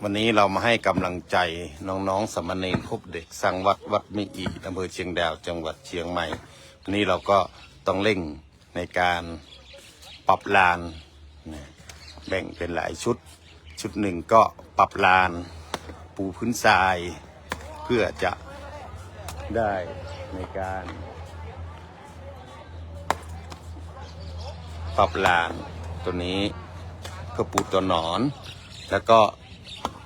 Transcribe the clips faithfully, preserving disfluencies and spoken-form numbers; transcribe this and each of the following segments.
วันนี้เรามาให้กำลังใจน้องๆ สามเณรคบเด็กสร้างวัด วัดแม่อิ อำเภอเชียงดาว จังหวัดเชียงใหม่ วันนี้เราก็ต้องเร่งในการปรับลานนะ แบ่งเป็นหลายชุด ชุดหนึ่งก็ปรับลาน ปูพื้นทราย เพื่อจะได้ในการ ปรับลานตัวนี้เพื่อปูตัวหนอน แล้วก็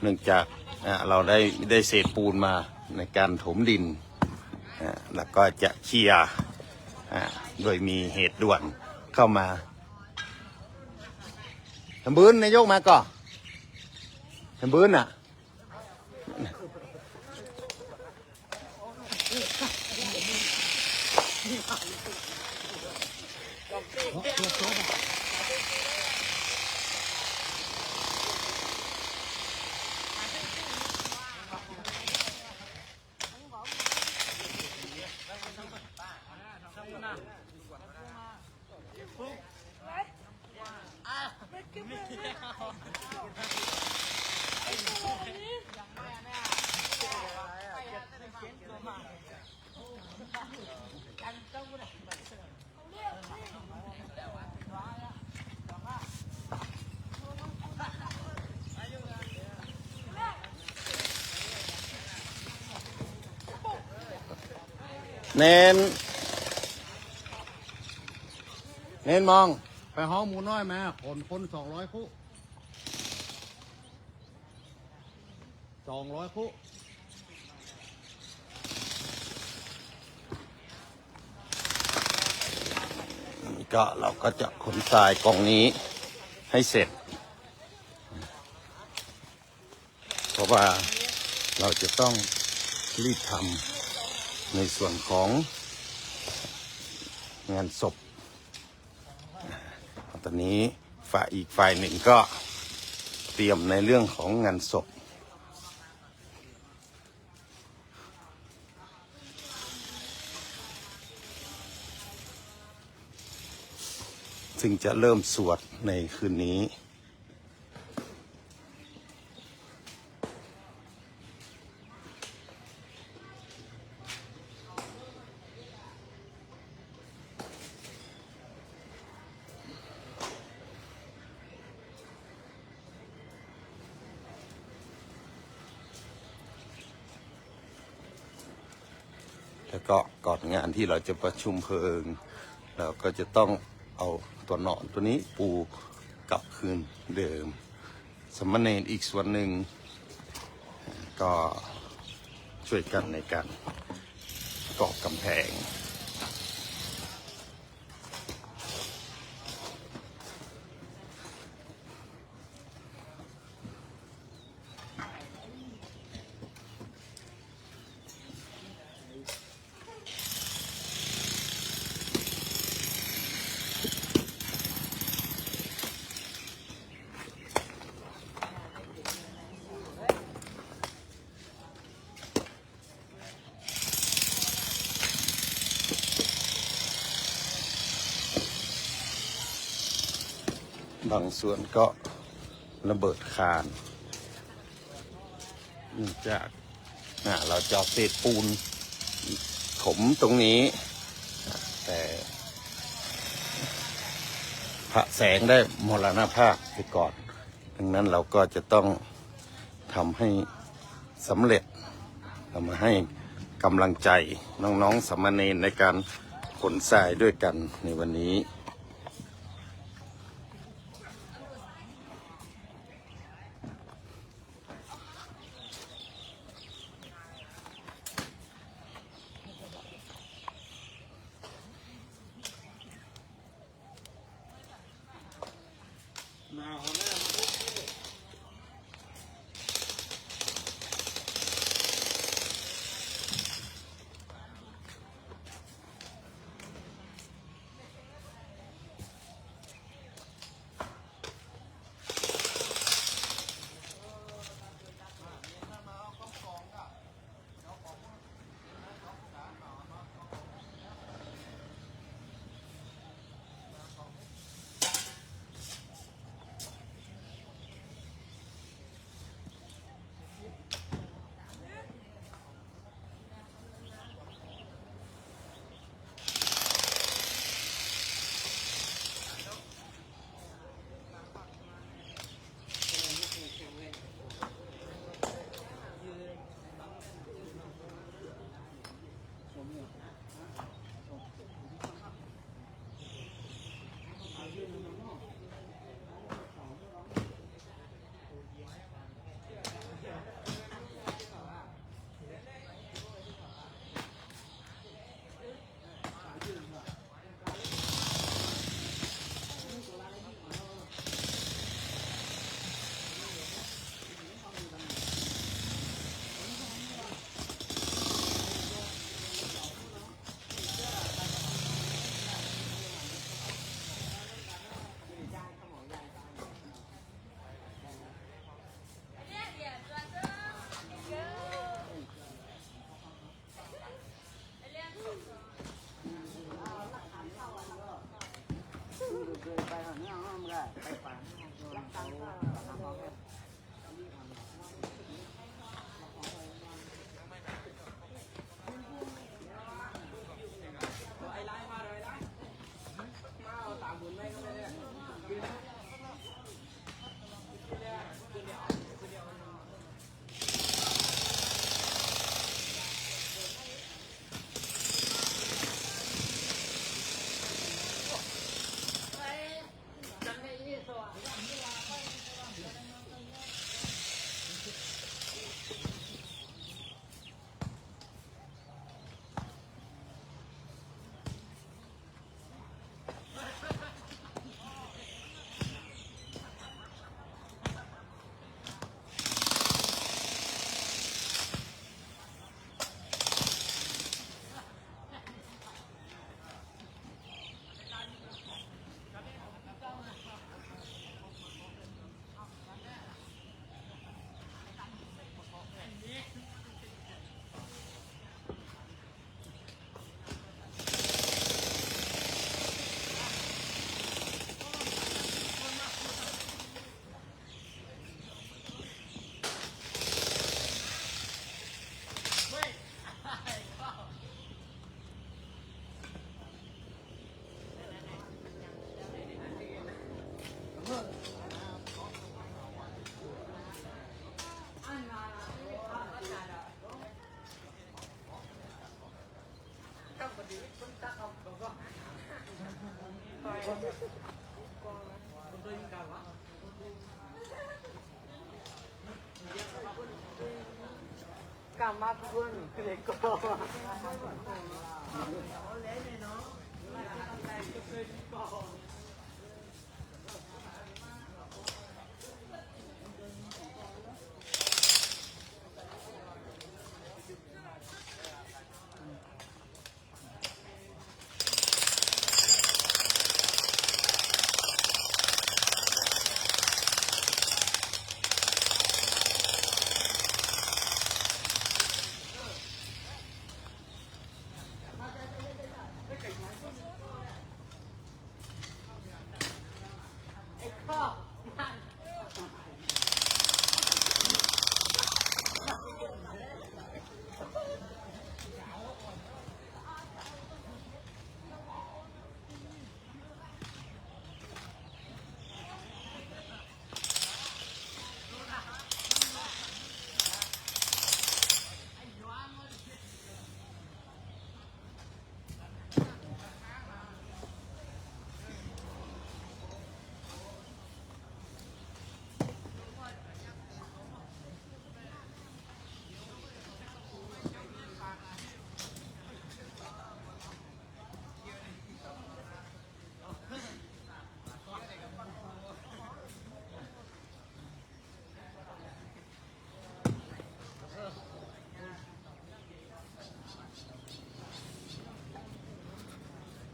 เนื่องจาก อ่า เราได้ ได้เศษปูนมาในการถมดิน อ่า แล้วก็จะเคลียร์ อ่า โดยมีเหตุด่วนเข้ามา แหมบืน นายกมาก่อ แหมบืนน่ะ เณร เณรมอง ไปฮ้องหมู่น้อยมา ขนคนสองร้อยคู่ สองร้อยคู่ นี่ก็เราก็จะขนทรายกองนี้ให้เสร็จ เพราะว่าเราจะต้องรีบทำในส่วนของงานศพ ตอนนี้ฝ่ายอีกฝ่ายหนึ่งก็เตรียมในเรื่องของงานศพ ซึ่งจะเริ่มสวดในคืนนี้ แล้วก็ก่อนงานที่เราจะประชุมเพลิง เราก็จะต้องเอาตัวหนอนตัวนี้ปูกลับคืนเดิม สามเณรอีกส่วนหนึ่ง ก็ช่วยกันในการก่อกำแพง บางส่วนก็ระเบิดคาน เนื่องจาก อ่า เราจะเอาเศษปูนถมตรงนี้ แต่พระแสงได้มรณภาพไปก่อน ดังนั้นเราก็จะต้องทำให้สำเร็จ เรามาให้กำลังใจน้องๆ สามเณรในการขนทรายด้วยกันในวันนี้ กำมาเพื่อนเลยก็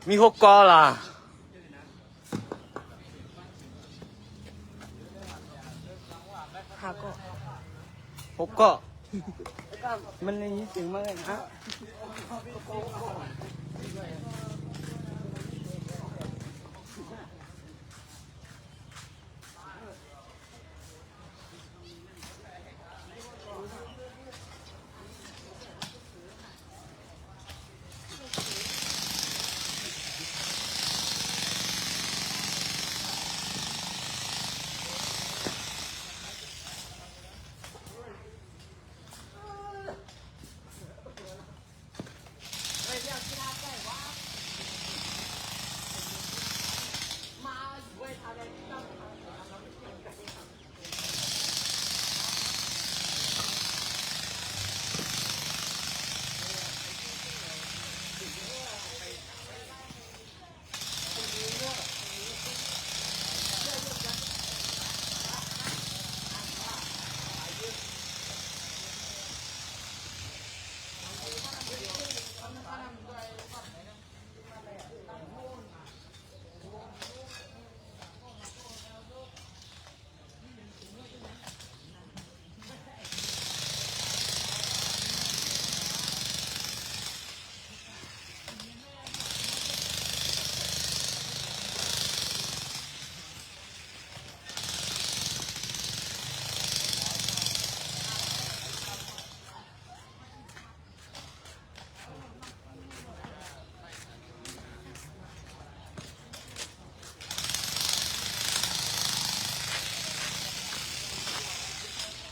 มีหกกอล่ะ ห้ากอ หกกอ มันได้ยินเสียงมาเลยนะ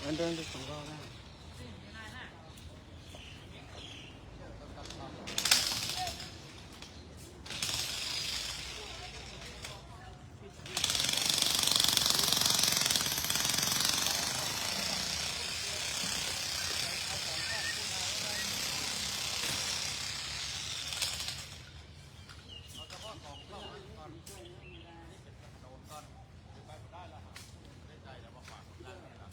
มันเดินไปสองรอบแล้ว เอาเฉพาะสองช่องนั้นก่อน นี่เป็นกระโดดก่อน ไปบ่ได้แล้ว ได้ใจแล้วว่าฝากนั่นนี่ล่ะ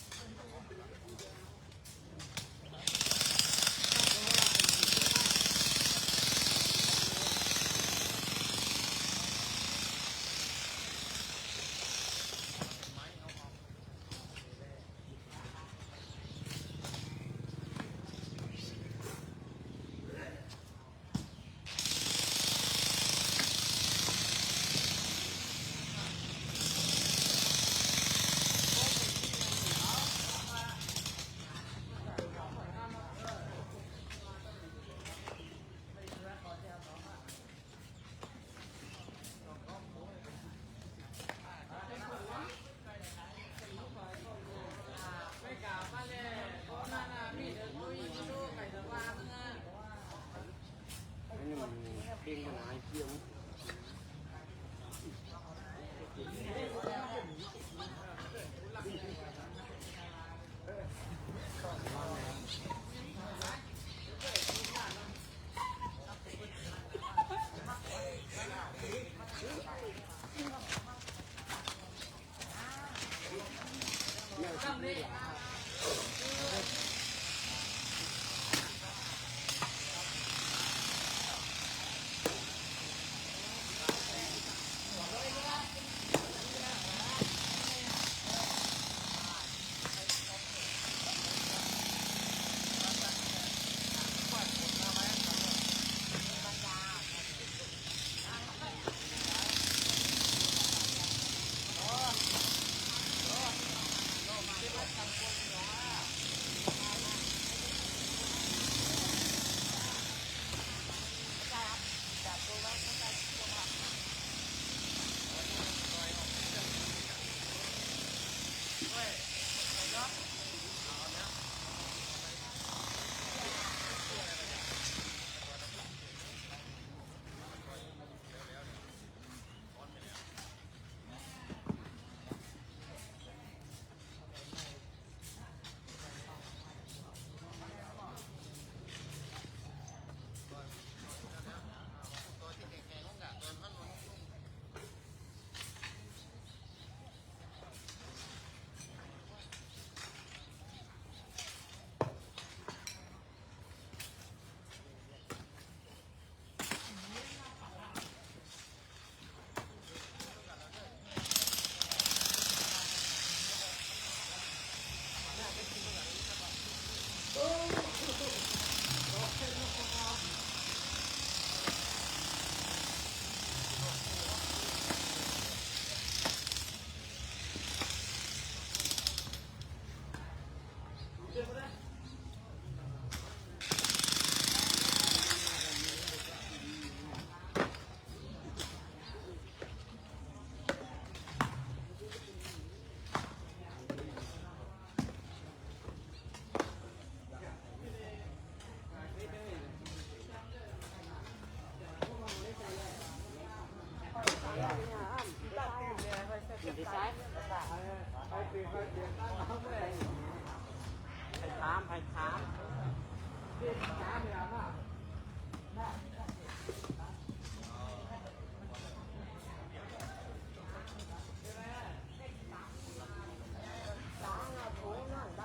ใผถาม ใผถาม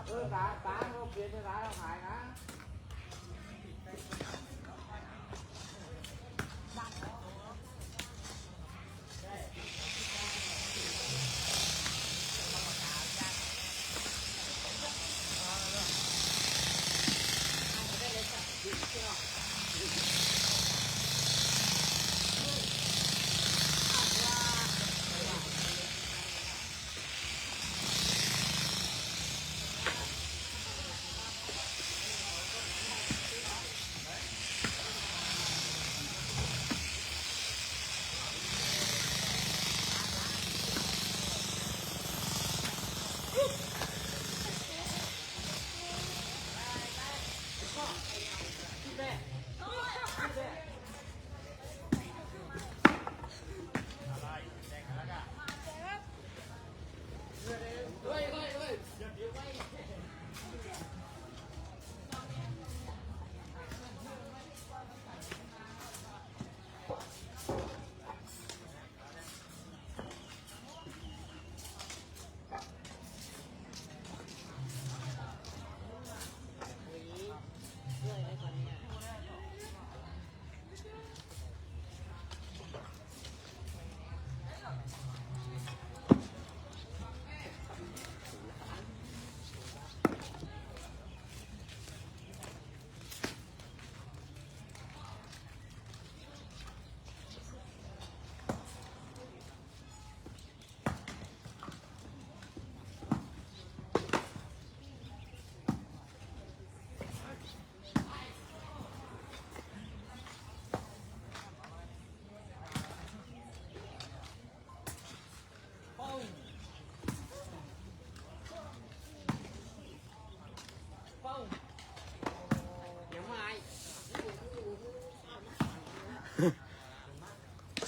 เออ ตา ตา เขาเปลี่ยนไปหลาย เอาหายนะ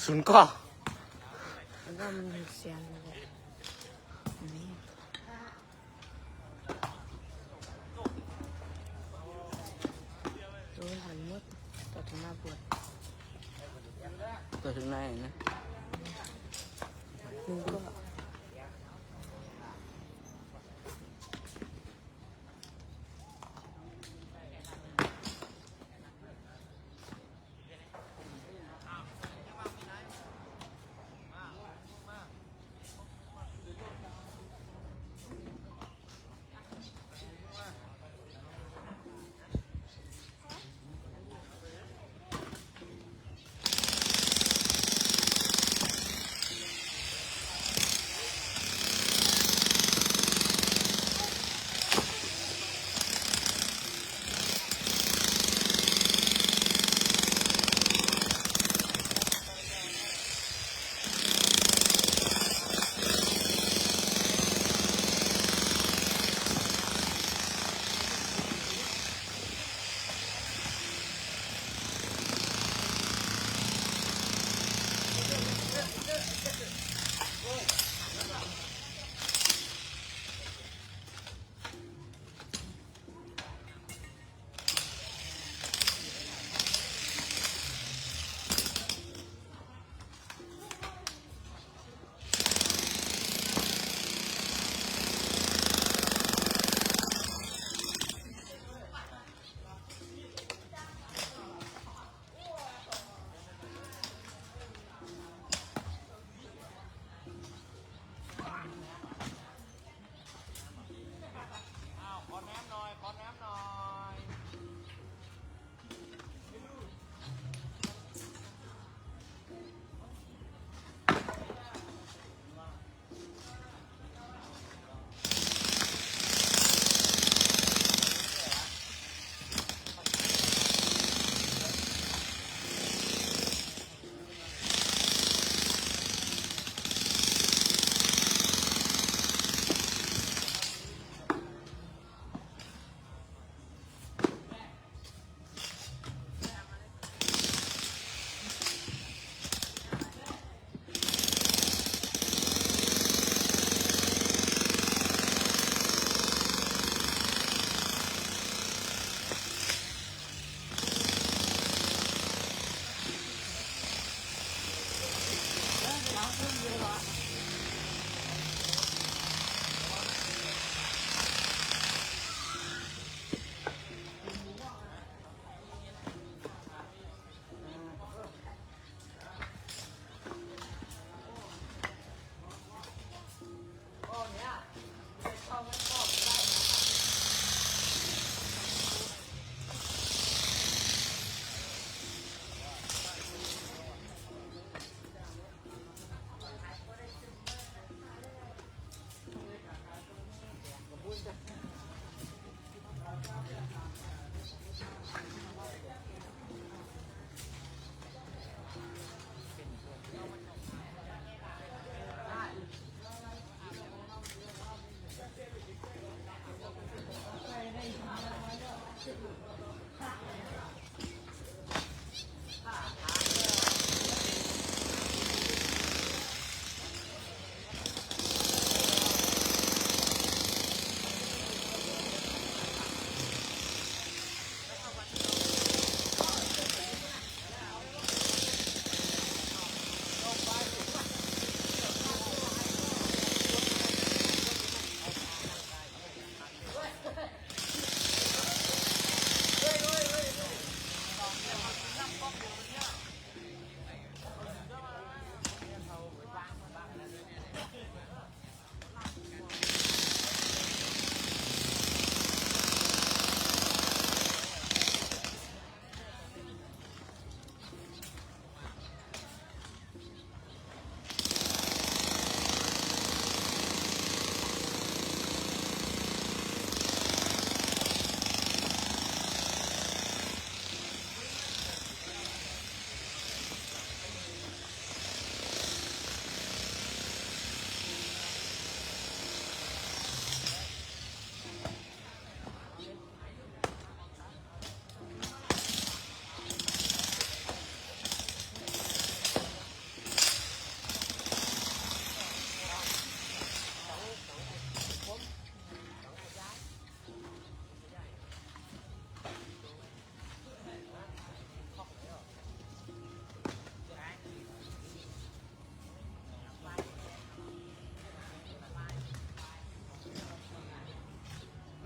ศูนย์เก้า แล้วก็มันเสียงเลย นี่ ดูหันหมด ต่อถึงหน้าบวช ต่อถึงไหนนะ มึงก็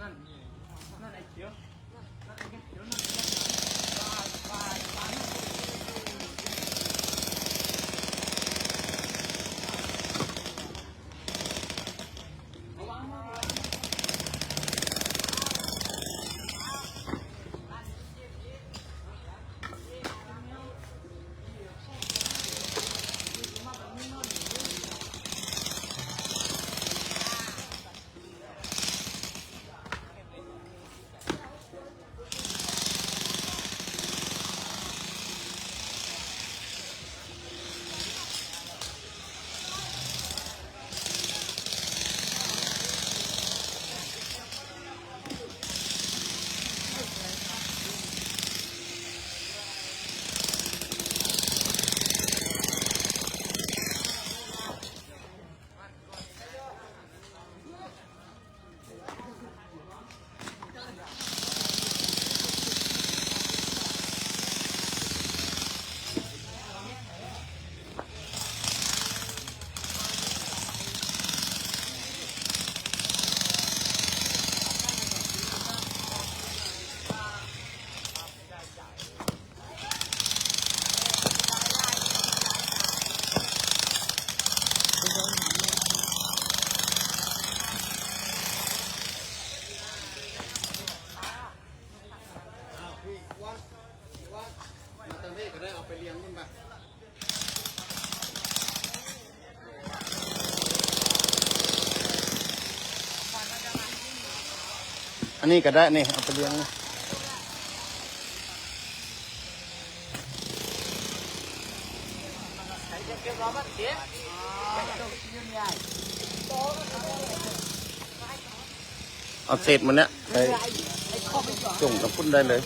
อ้าว พี่อ้วน พี่อ้วน มาตรงนี้ก็ได้ เอาไปเรียงนู่นไป อันนี้ก็ได้นี่ เอาไปเรียง เอาเศษมันเนี่ย ไปจ่งกับปุ้นได้เลย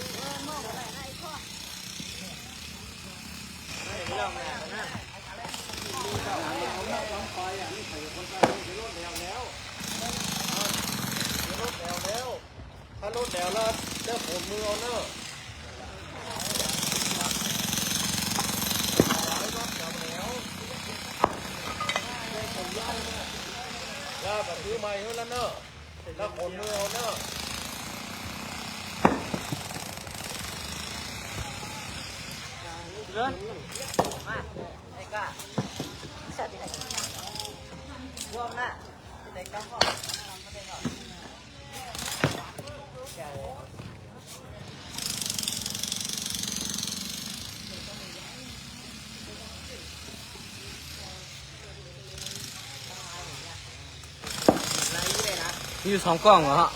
ถ้าลดแล้ว แล้วเดี๋ยวผมมือเอาเนอะ แล้วก็ซื้อใหม่ให้แล้วเนอะ แล้วขนมือเอาเนอะ เดิน มา ไอ้ก้า ร่วมนะ มีอยู่สองกล้องเหรอฮะ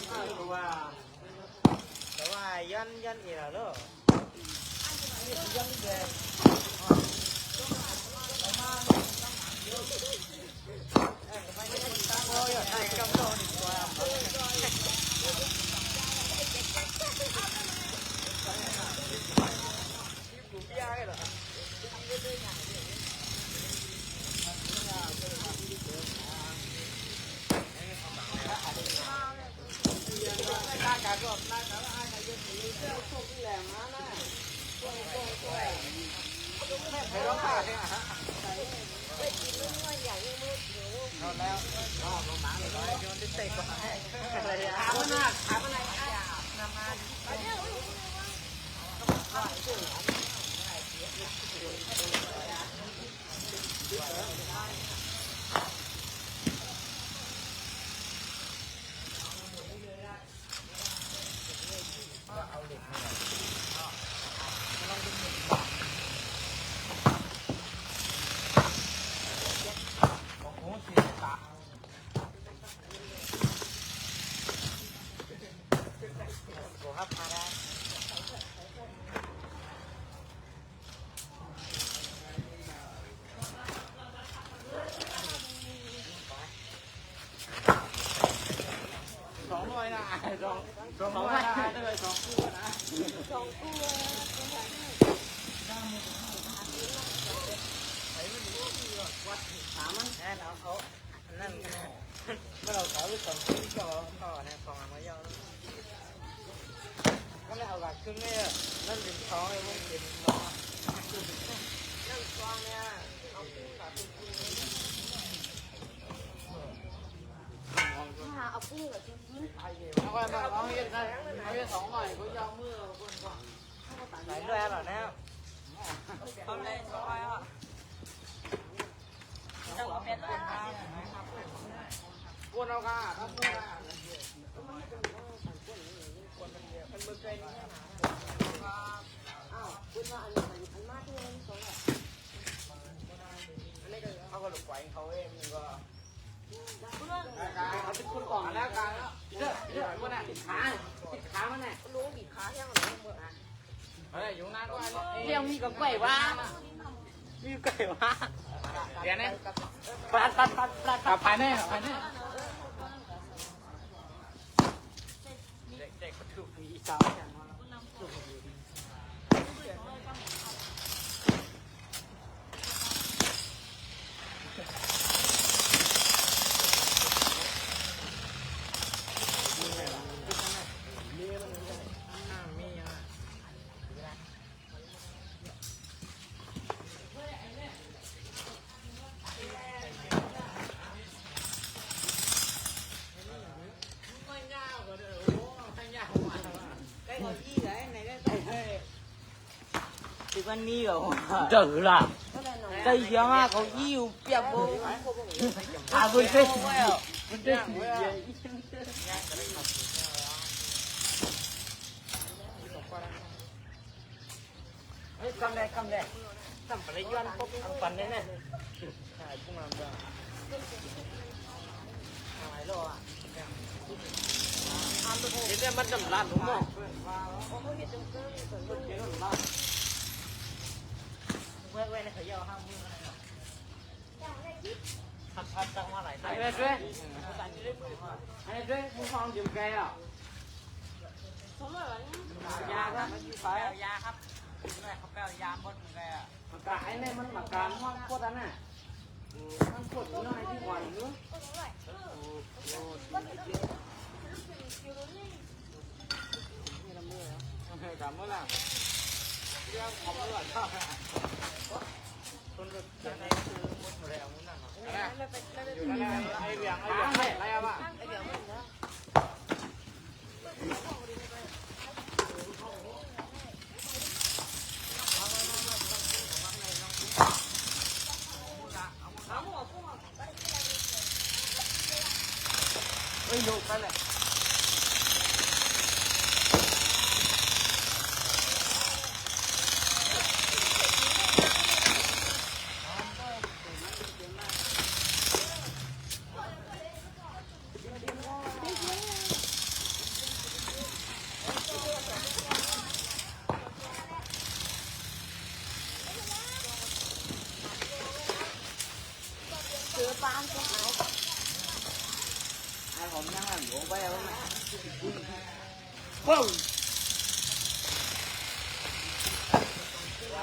แต่ว่า แต่ว่าย้อน ย้อนเอียเนาะ สองร้อยนะ สอง สองร้อยนะ สองคู่นะ สองคู่ ถามมัน แน่นอนเขา อันนั้น เมื่อเราขายไปสองคู่ ก็เอาต่อนะ สองอันมาย่อ ก็เลยเอาหลักครึ่งเนี่ย นั่นเป็นสองไอ้พวกเป็นสอง นั่นสองเนี่ย เอาครึ่งกับครึ่ง เอาครึ่งกับครึ่ง เอาไป เอาไป เอาเฮ็ดได้ เอาเฮ็ดสองร้อย ก็ยอมมือคนก่อน ไหนด้วยเหรอเนี่ย เอาเลยสองร้อยอ่ะ จะเอาเป็นร้อยอ่ะ กวนเอาค่ะ ครับ กวนเอาค่ะ มันเบิกใจนี่นะ อ้าว กวนเอาอันนี้ อันมาที่นี่สองร้อย อันนี้ก็เอากระดูกไก่เขาเองก็ เอาเป็นคนกล่องแล้วกัน เด้อ เด้อ มันน่ะ ติดขา ติดขามันน่ะ ลุงบิดขาแห้งเลยหมดนะ เฮ้ย อยู่นานกว่านี้ เรื่องมีกับไก่วะ มีไก่วะ เดี๋ยวนะ ปัด ปัด ปัด ปัด เอาไปแน่ เอาไปแน่ เด็กๆ ก็ถูกมีอีสาว ถือว่านี่เหรอ เจอละ ได้ยังอ่ะ เขาหิ้วเปียกโบ อ่ะ คุณเต้ คุณเต้ เฮ้ย กำแดง กำแดง กำปะเลยย้อนปุ๊บ เอาปันเลยเนี่ย หายพวกมันบ้าง หายแล้วอ่ะ เดี๋ยวเนี่ยมันดำร้านผมบอก เว้ย เว้ย เนี่ยเขาเยาะห้ามมืออะไรหรอก พักๆ ตั้งมาหลาย อันนี้ด้วย อันนี้ด้วย มึงฟังเดี๋ยวแกอ่ะ ยาครับ เอายาครับ นี่เขาไปเอายาบดมึงแกอ่ะ หมากกาไอ้เนี่ยมันหมากกาม่วงโคตรอันน่ะ มันโคตรน้อยที่หวานอยู่ กาเมื่อไหร่ เรื่องของเมื่อไหร่ คนรถจะได้ซื้อหมดหมดแล้ว นั่นน่ะ ไอ้เหวียง ไอ้เหวียง ไอ้เหวียง ไอ้เหวียง เฮ้ย ลูกนั่นแหละ เ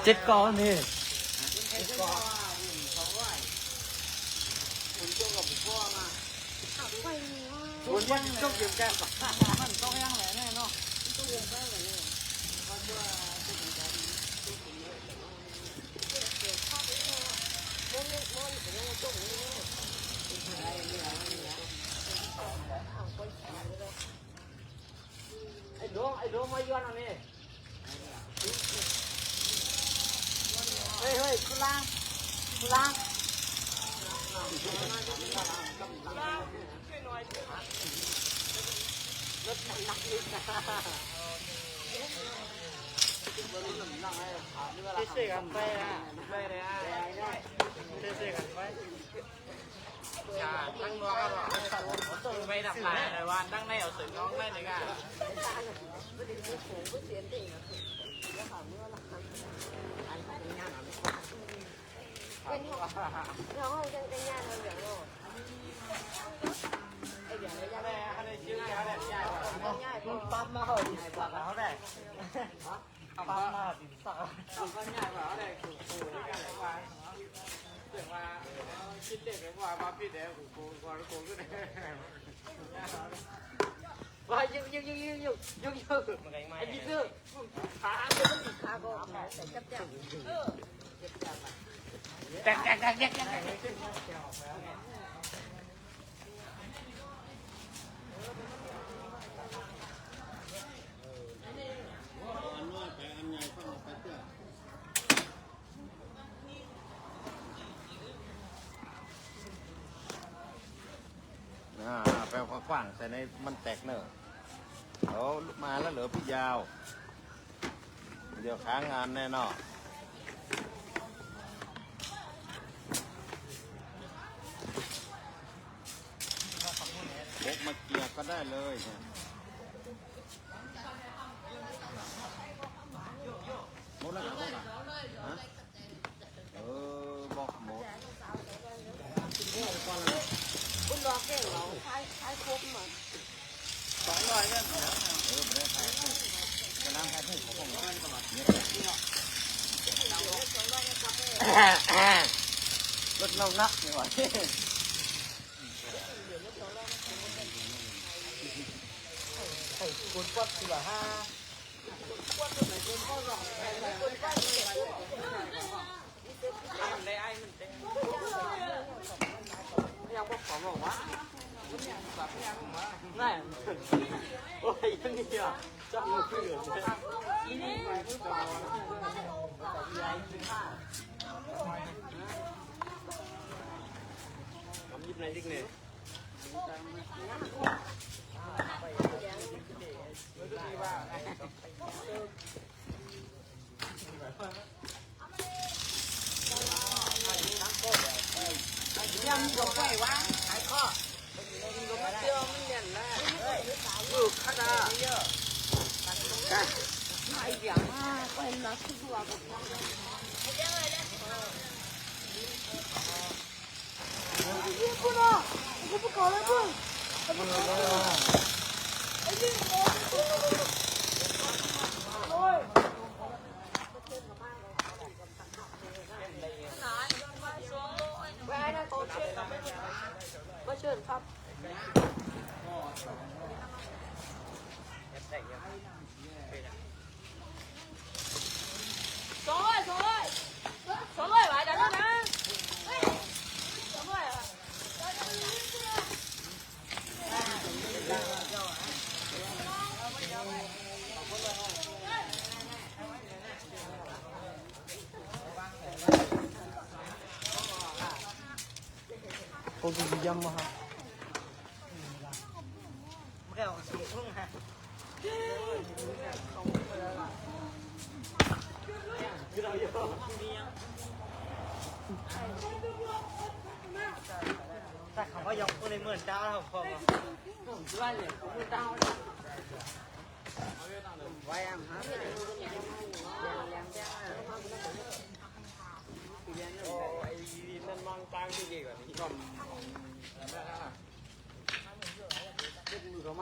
เจ็ดก้อนนี่ ไอ้หลวง ไอ้หลวง มาย้อนเอานี่ เฮ้ย เฮ้ย คุณลาง คุณลาง รถหนักนิดนะ เท่ๆ กั๋นไปอ่ะ ไปเลยอ่ะ เท่ๆ กั๋นไป อย่าตั้งนัวกั๋นหรอก ไปดับหลายหลายวัน ตั้งในเอาเสือน้องได้เลยอ่ะ เป็นห้อง ห้องจังเป็นย่านเอาเหลืองโลด ไอ้เหลืองไม่ย่าน มันปั๊บมาเหอะ ปั๊บมาเหอะ ปั๊บมาเหอะ เอาก็ยากกว่าอะไร กู กู กู ว่า เสียงว่า คิดเด็กเลยว่า ว่าผิดแล้ว กู กู กู กู ว่า ยุ่ง ยุ่ง ไอ้พี่ซื้อ ขา ขาก็ ใส่จับจับ แตก แตก แตก แตก แตก แตก อันน้อยไป อันใหญ่ก็เอาไปเตื้อ อ่า ไปกว้างๆ ใส่ในมันแตกเน่อ เอามาแล้วเหรอพี่ยาว เดี๋ยวค้างงานแน่นอน บกมาเกี่ยก็ได้เลยเนี่ย หมดแล้วเหรอ ฮะ เออ บอกหมด คุณรอแค่เหรอ ขาย ขายครบหมด สองร้อยเนี่ย เออ ไม่ได้ขาย จะนั่งขายถูกของผม รถน้องนักนี่หว่า ไอ้คนปั๊บสิบห้า ยังบอกขอบอกว่า นั่น โอ้ย นี่อ่ะ จ้างมาเพื่อ ผมหยิบในลิกเนี่ย ยังมีดอกไม้วะ ขายข้อ มีดอกไม้เตี้ยวมันเด่นนะ ลูกขนาด ไอ้เดี๋ยวมา ก็เห็นมาทุกตัว สองร้อย สองร้อย สองร้อย บาทนะ สองร้อย อ่ะ โอ้ย ยังมาครับ แต่เขาก็ยกพวกในเมืองเจ้าของผมอะ ไว้อ่ะฮะ โอ้ ไอ้นั่นมั่งตั้งที่ดีกว่านี้ก็ เจ็ดหมื่นสอ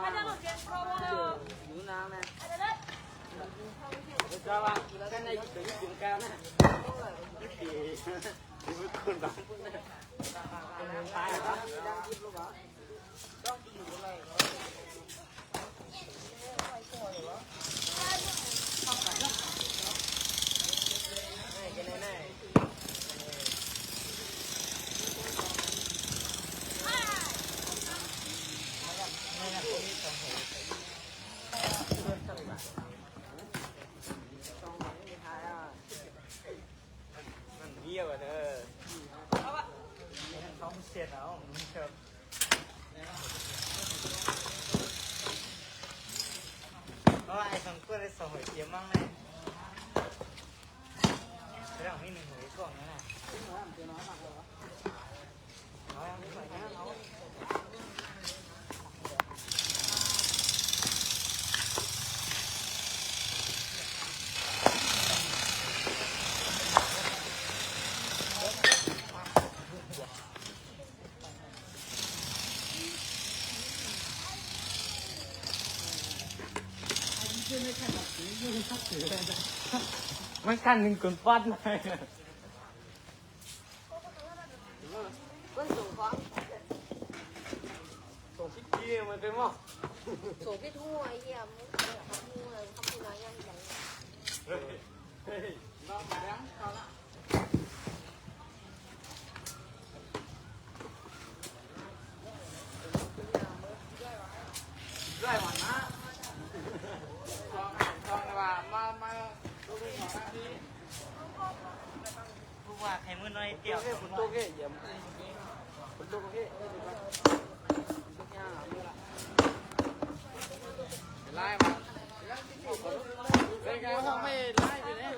มันเบี้ยวอะเนอะ เขาเสียดเอา เพราะว่าไอ้สองคนไอ้สองหัวเจียมมั้งเนี่ย เรื่องนี้หนึ่งหัวกล่องนั่นน่ะ มันคันหนึ่งคนฟัดเลย มันส่งของ ส่งพิษดีมันเต็มหม้อ ส่งพิษหัวไอ้เหี้ย มึงเอาหัว คำพูดน้อยยังไง เฮ้ย เฮ้ย ลองมาแล้ว เอาละ ด้วยหวานนะ ลอง ลองดีกว่า มา มา ดูดูหน่อยนะพี่ ผู้ว่าใครมือน้อยเตี้ยว ฝนตกเนี่ย อย่า ฝนตกเนี่ย ไล่มา เป็นไงบ้าง ไม่ไล่เลยเนี่ย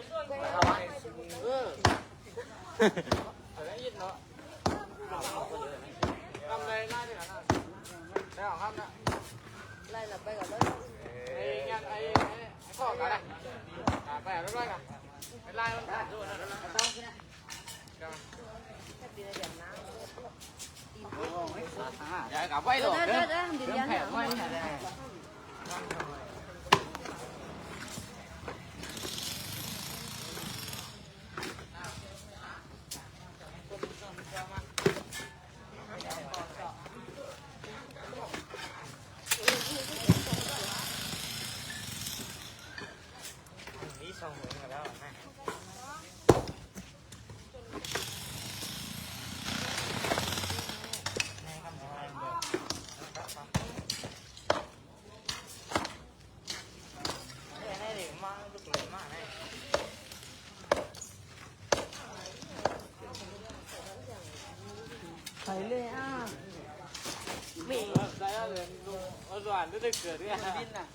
เออ แต่ได้ยินเนาะ ทำอะไรไล่ด้วยกันนะ ได้ของครับนะ ไล่หลับไปก่อนเลย ไอ้งานไอ้ ไอ้ข้อกันนะ อ่า ไปเรียบร้อยกัน ไปไล่มัน อย่ากลับไว้หรอก เดี๋ยว เดี๋ยว เดี๋ยว เดี๋ยว เดี๋ยว เดี๋ยว เดี๋ยว นี่สองหัวกันแล้วนะ ไปเลยอ่ะ มี เอาส่วนที่ได้เกิดเนี่ย บินน่ะ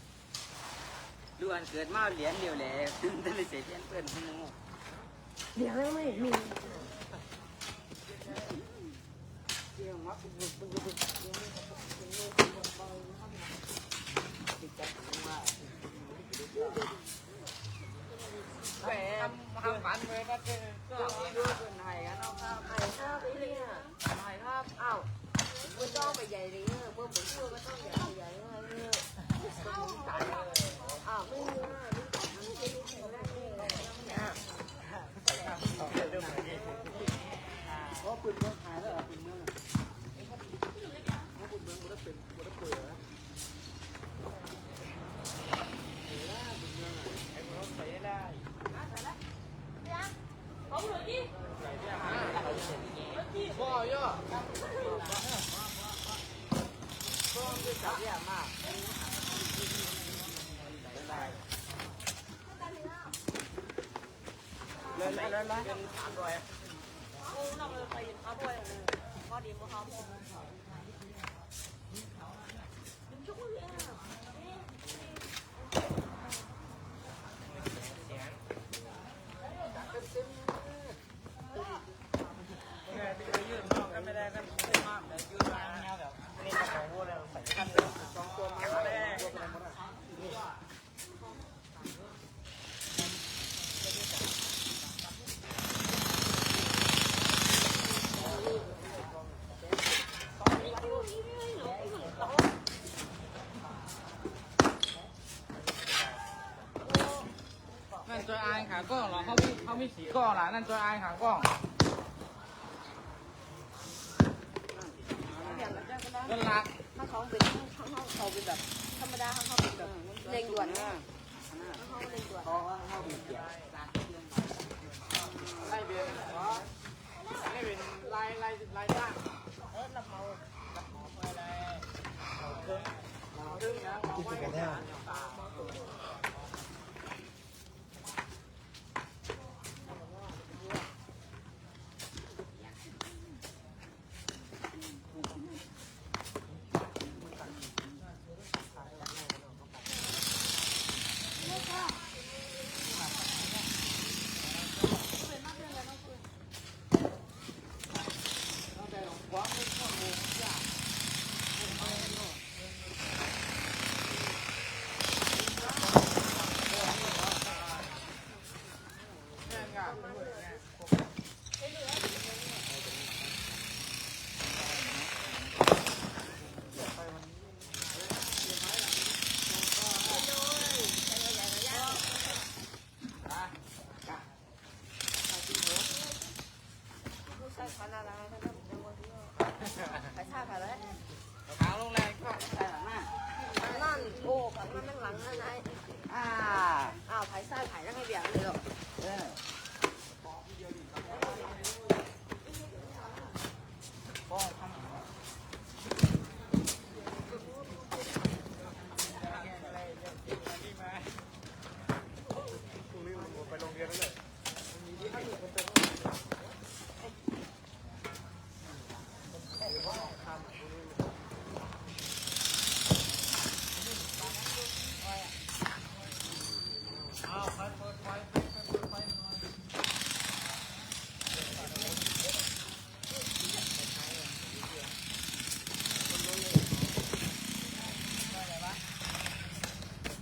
ลูกอันเกิดมาเหรียญเดียวแหละ ได้เลยเสียเหรียญเปิ้น เหรียญยังไม่มี แหม ทำ ทำฝันเลยนะ เจ้า เจ้า เจ้า เปิ้นให้กันเนาะครับ ให้ครับ ไอ้เนี่ย ให้ครับ อ้าว มันต้องไปใหญ่เลยเนอะ เมื่อผมพูดก็ต้องใหญ่ใหญ่เลยเนอะ อ้าว ไม่มีอ่ะ ไม่มี ไม่มี ไม่มี เ ขากล้องเหรอ เขามี เขามีสี่กล้องล่ะ นั่นจอยไอขากล้อง นั่นล่ะ ถ้าเขาเป็น ถ้าเขา เขาเป็นแบบธรรมดา ถ้าเขาเป็นแบบเร่งด่วนนะ ถ้าเขาเร่งด่วน ไล่เบียร์ ไล่เป็นไล่ ไล่ ไล่จ้าง เออ รับเหมา รับเหมาไปเลย เหมาเครื่อง เหมาเครื่องนะ เหมาไว้ ขางลงแรงก็ นั่น โอ้ ขางมันหลังนั่นไง อ่า อ้าว ไผซ้ายไผนั่นให้เบี่ยงเลยเหรอ เออ พรุ่งนี้มันไปโรงเรียนแล้วเนี่ย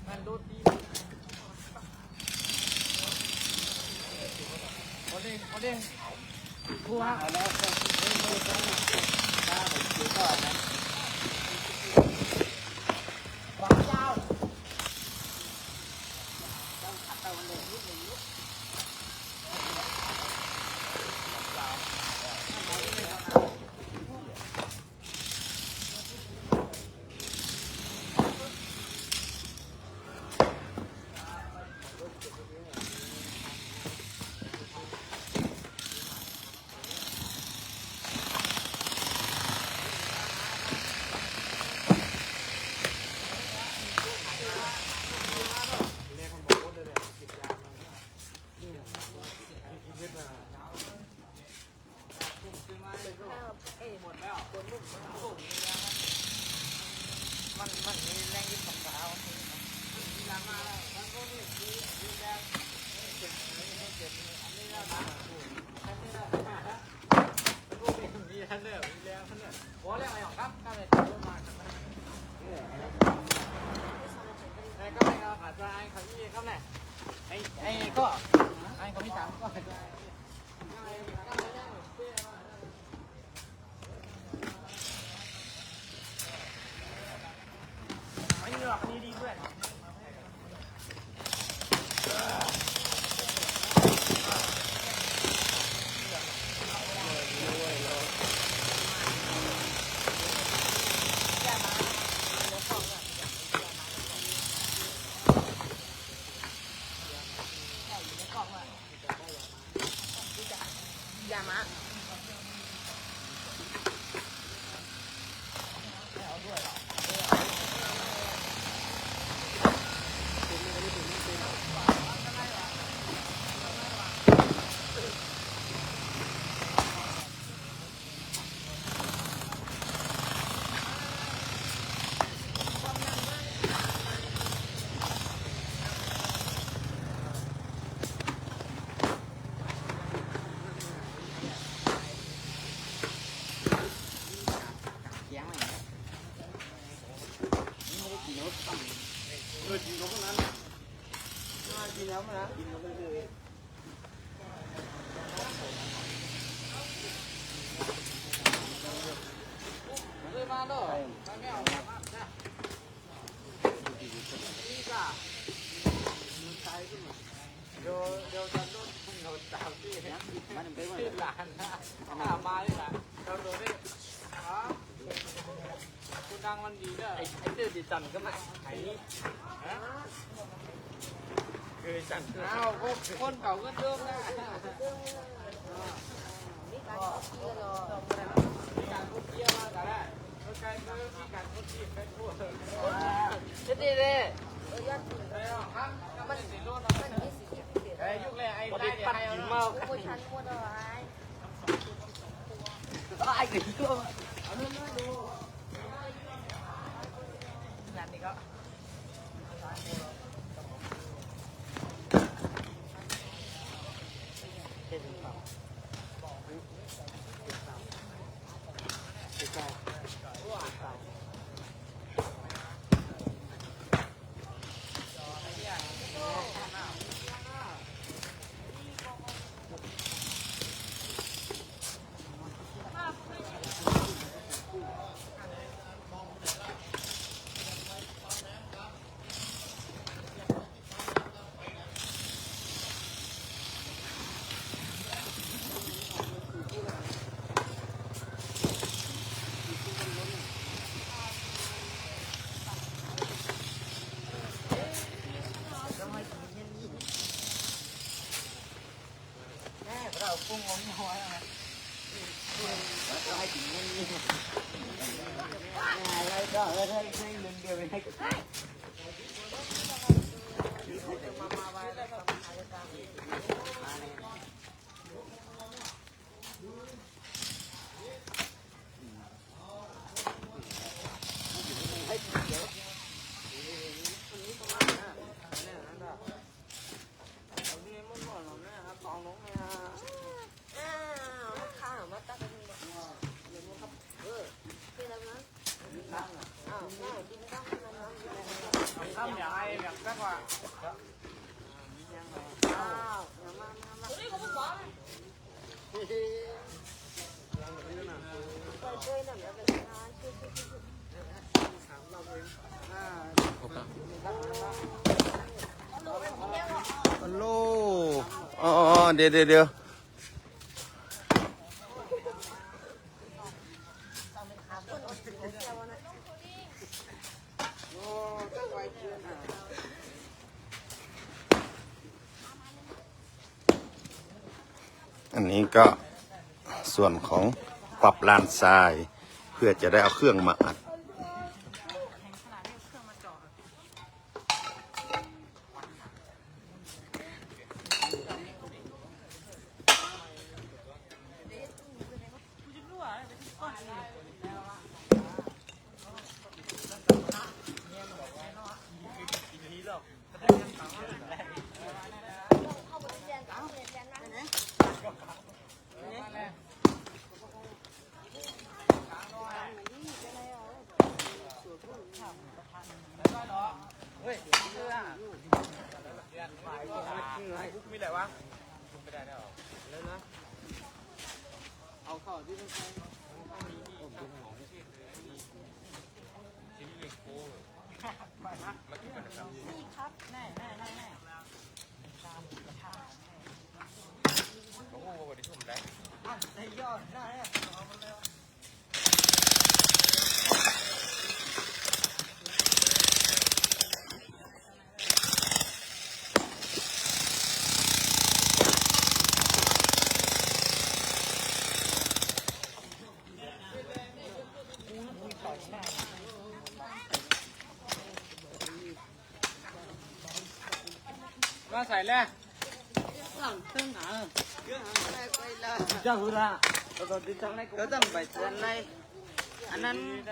มันดูดดี เอาเด้ง เอาเด้ง ครูฮะ เอาแล้ว มัน มันมีแรงยึดของสาว มีท่านเนอร์ มีแรงท่านเนอร์ พอแล้วไอ้หยองครับ ข้าเลยมาครับ ไอ้ก็ไม่เอาขาดใจ ไอ้เขาอี้ครับเนี่ย ไอ้ ไอ้ก็ ไอ้เขามีสามก็ อย่ามา มันไปหมดเลย หลานนะ มาเลยล่ะ เราโดนได้ อ๋อ คุณดังมันดีเด้อ ไอ้ ไอ้ตื้อดีจันก็มา ไอ้นี่ ฮะ คือจัน อ้าว พวกคนเก่าก็เดิมนะ ก็ดีเลย มัน มันมีสิทธิ์พิเศษ เอาไปปัดกิ๋นเมา โอ้ย ฉันหมดแล้ว ไอ้ ไอ้กิ๋นก็ ฮัลโหล อ๋อ อ๋อ เดี๋ยว เดี๋ยว เดี๋ยว อันนี้ก็ส่วนของปรับลานทราย เพื่อจะได้เอาเครื่องมาอัด มาใส่แล้ว เจ้าหือละ ก็ต้องไปเตือนเลย อันนั้น เ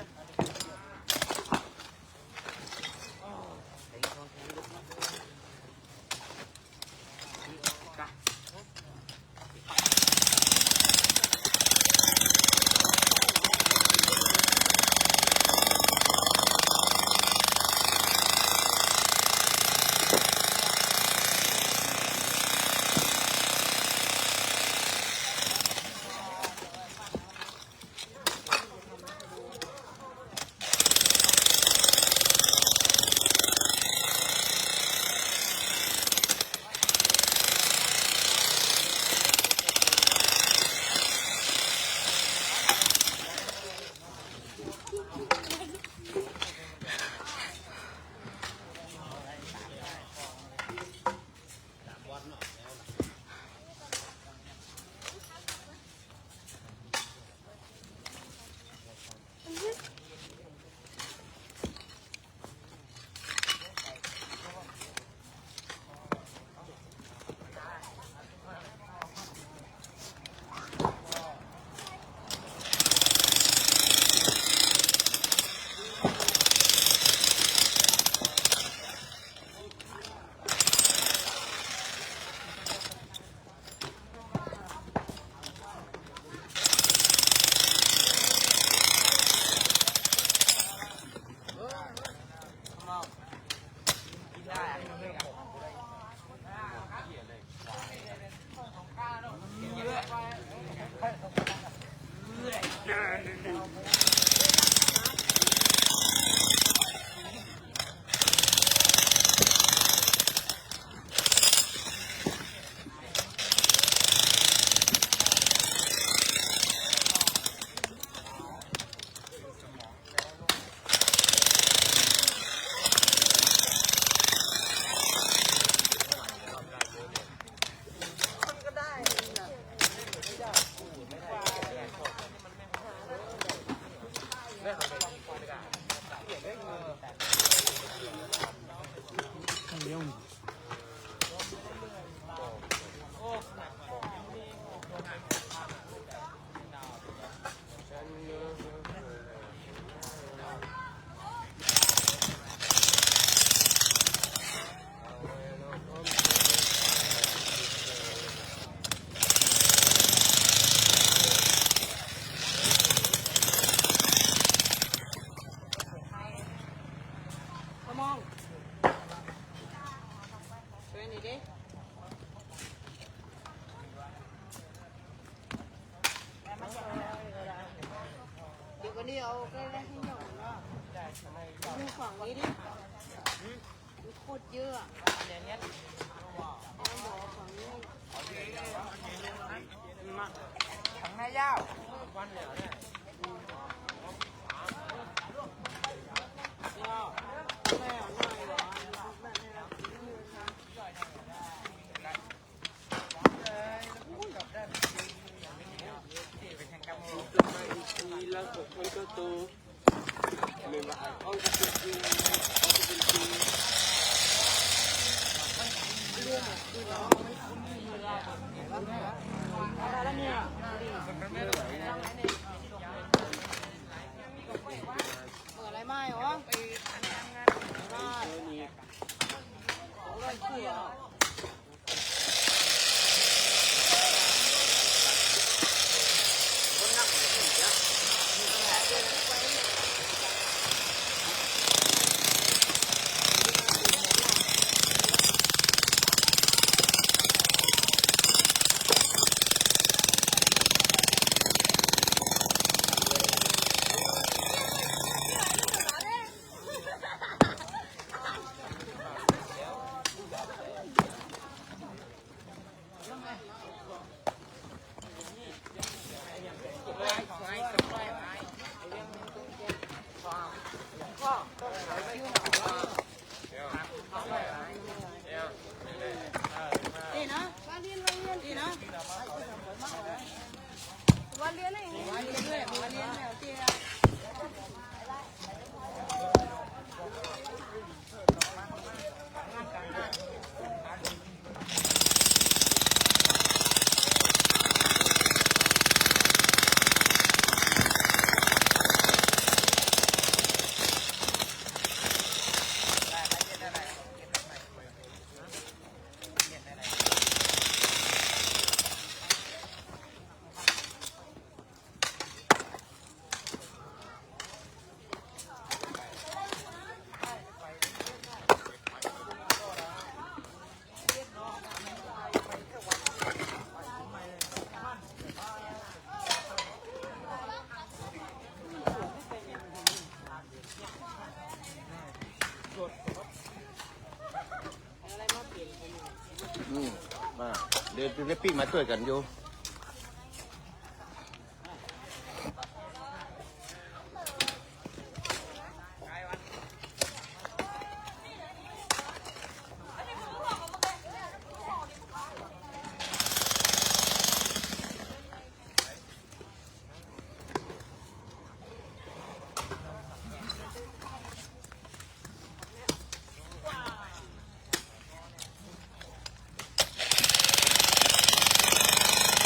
ฝั่งนี้ดิ มันโคตรเยอะอะ เดี๋ยวเนี้ย เอาหมอฝั่งนี้ ถังหน้ายาว เปิดอะไรไม่หรอ ไม่ นี่นะ นี่นะ อืม มา เดี๋ยวจะได้ปิ้งมาช่วยกันอยู่ เ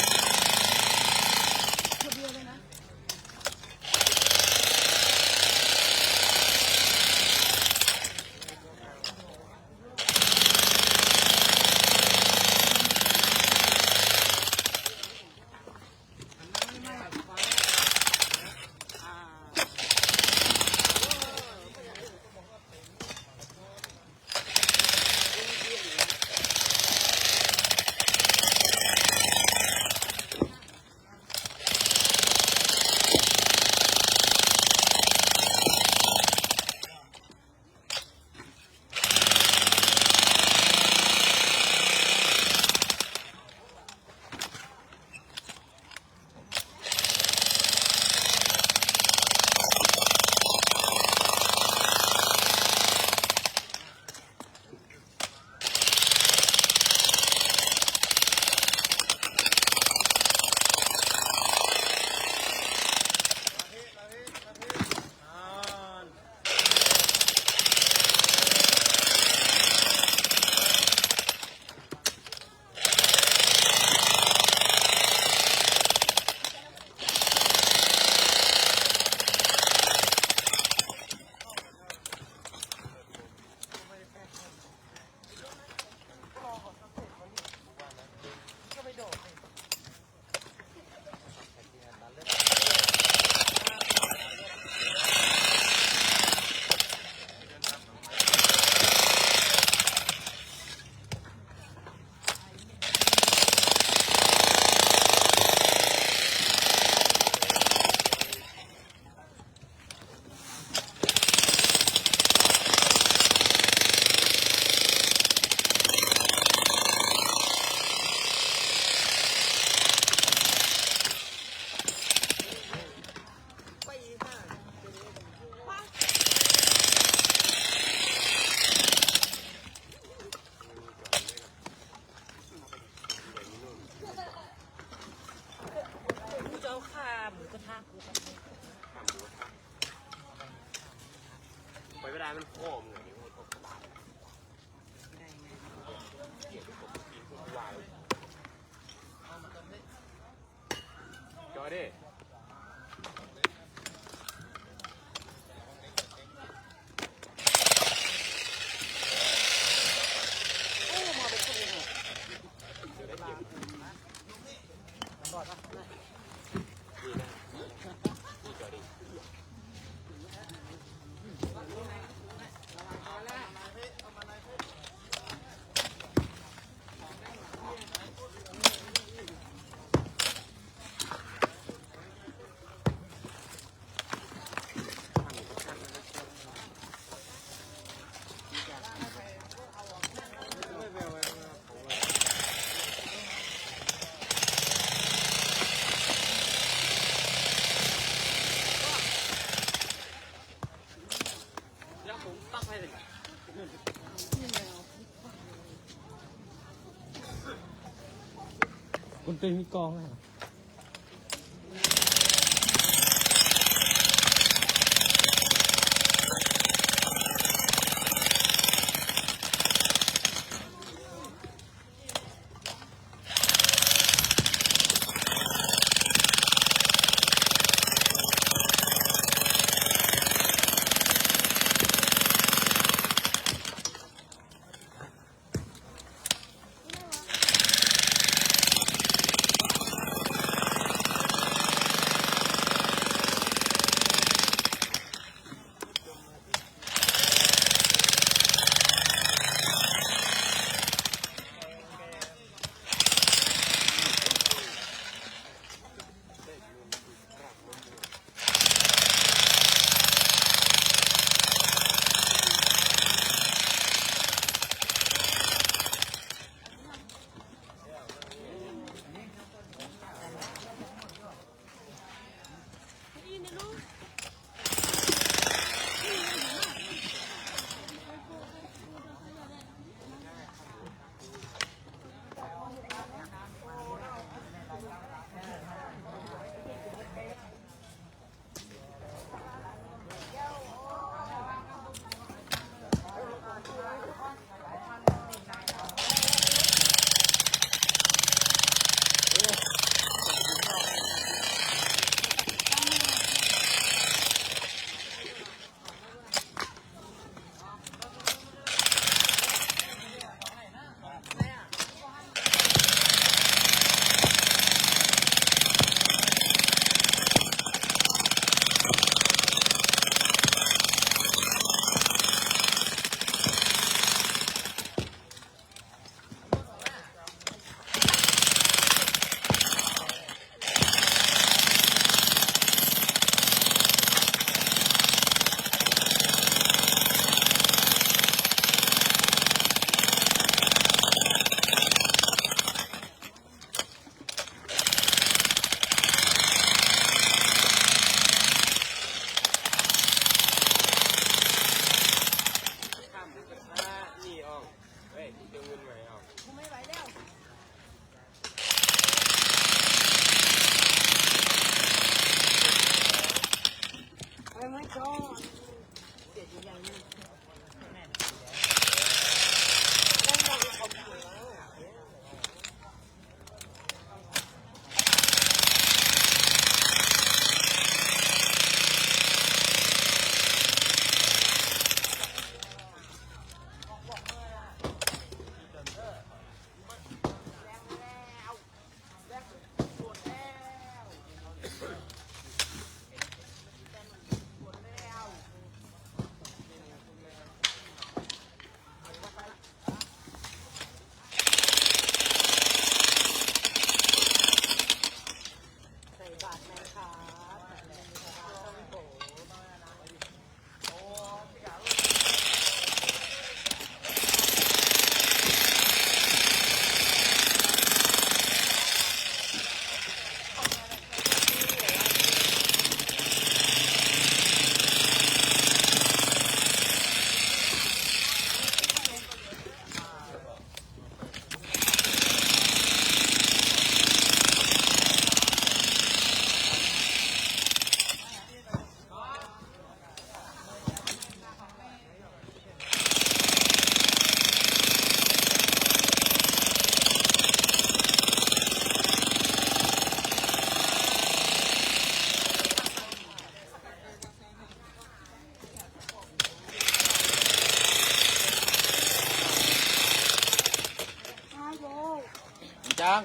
น้ำพ่อมึงอะ เดี๋ยวมึงก็ตาย เกลียดที่ผมกินพวกวาย จอดิ คุณตุ้ยมีกองไหม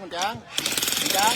คนจาง คนจาง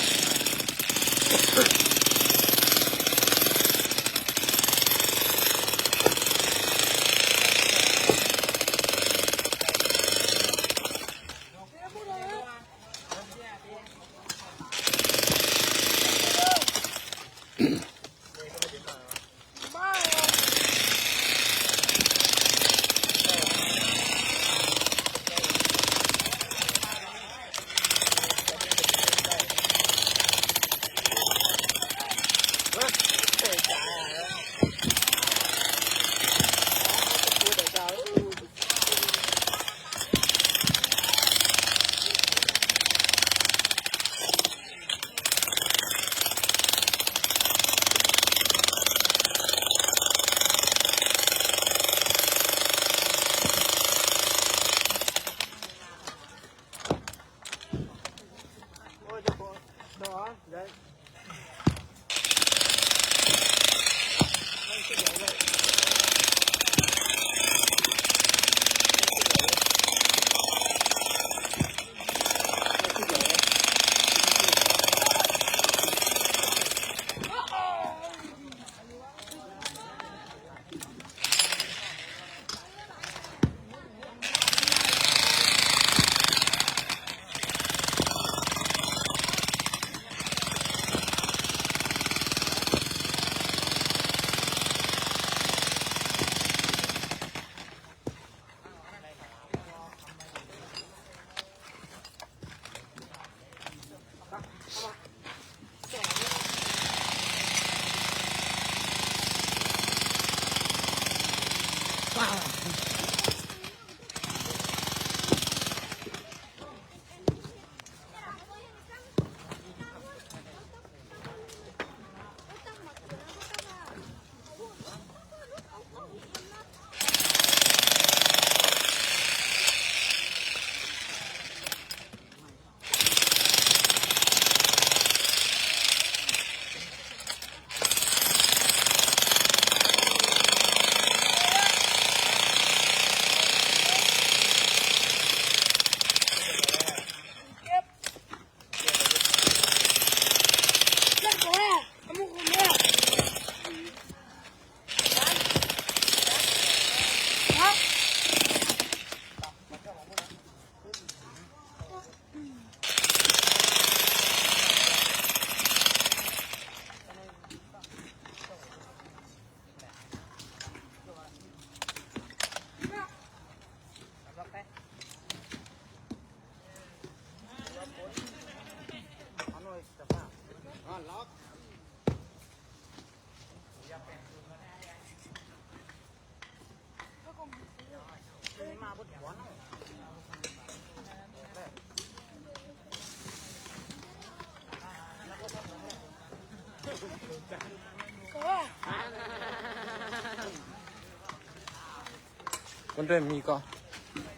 คนด้วยมีก็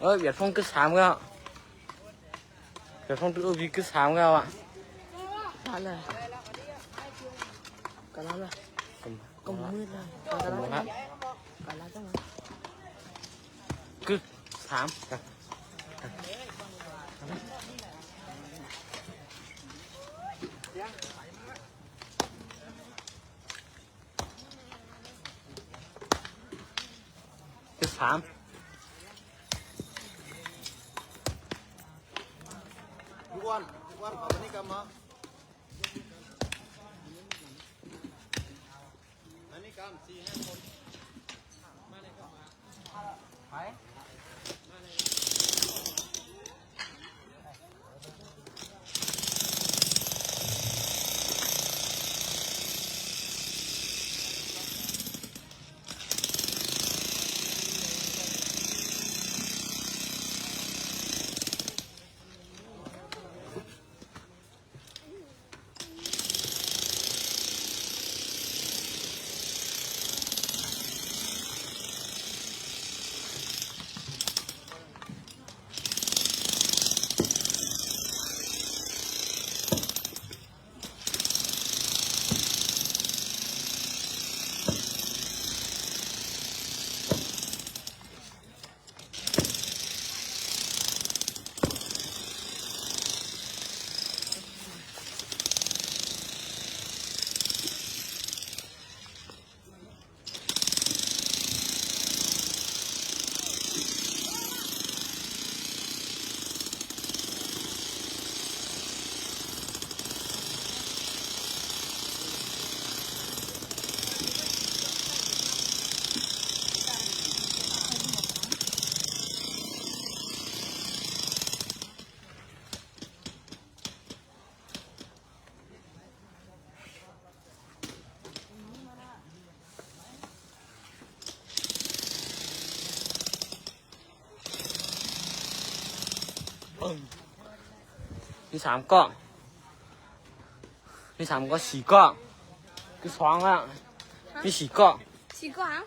เออ เวียดฟงกึ๊ดสามก็ เวียดฟงตึก เออ วีกึ๊ดสามก็อ่ะ ละเลย ก็ละเลย ผม ก็มืดเลย ก็ละเลย ผมละ ก็ละจังเลย กึ๊ดสาม กึ๊ดสาม ลูกอ้วน ลูกอ้วน ขออันนี้กำมา อันนี้กำ สี่ห้าคน ไป เ มีสามก๊อ มีสามก๊อ สี่ก๊อ คือสองละ มีสี่ก๊อ สี่ก๊อหา